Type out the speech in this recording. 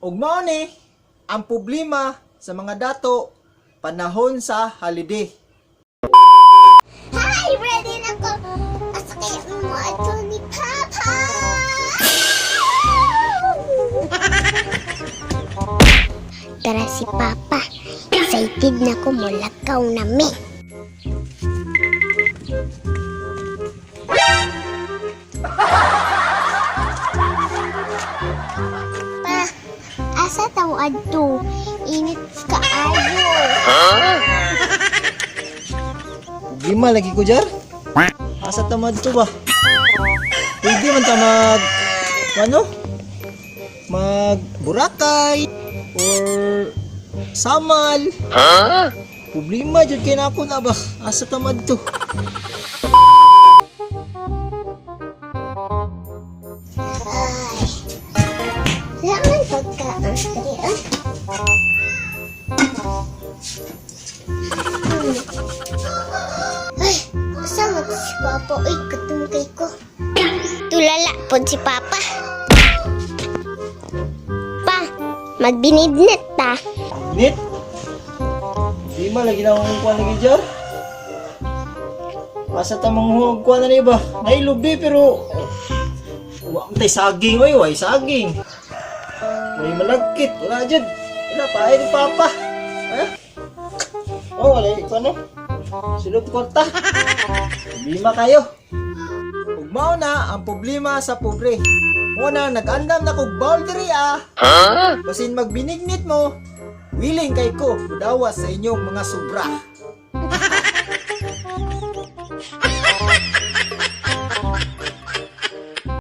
Ug mao ni ang problema sa mga dato panahon sa holiday. Hi! Ready na ko! Asa kaya mo ato ni Papa? Tara si Papa. Excited na ko mulakaw na mi. Pa, asa tawo adto? Init kaayo. Problema lagi ko jar. Asa ta madto ba? Pwede man ta mag ano? Mag Boracay or Samal. Problema jud kay nako na ba? Asa ta madto? Ay. Wala man pagkaon. Dali, ah. Ay, asa man to si Papa? Uy, gutom kay ko. Tulala po si Papa. Pa, magbinidnet ta. Nit. Problema lagi na akong kuan lagi jar. Asa ta manguhog kuan na ni ba? Nailubi pero wa man tay saging oy, way saging. Way malagkit, wala jud. Wala pa ay ni Papa. Ha? Oh, wala iko no. Sulod kwarta. Problema kayo. Ug mao na ang problema sa pobre. Una, nag-andam na kog bowl diri ah. Basin magbinignit mo, willing kay ko mudawas sa inyong mga sobra.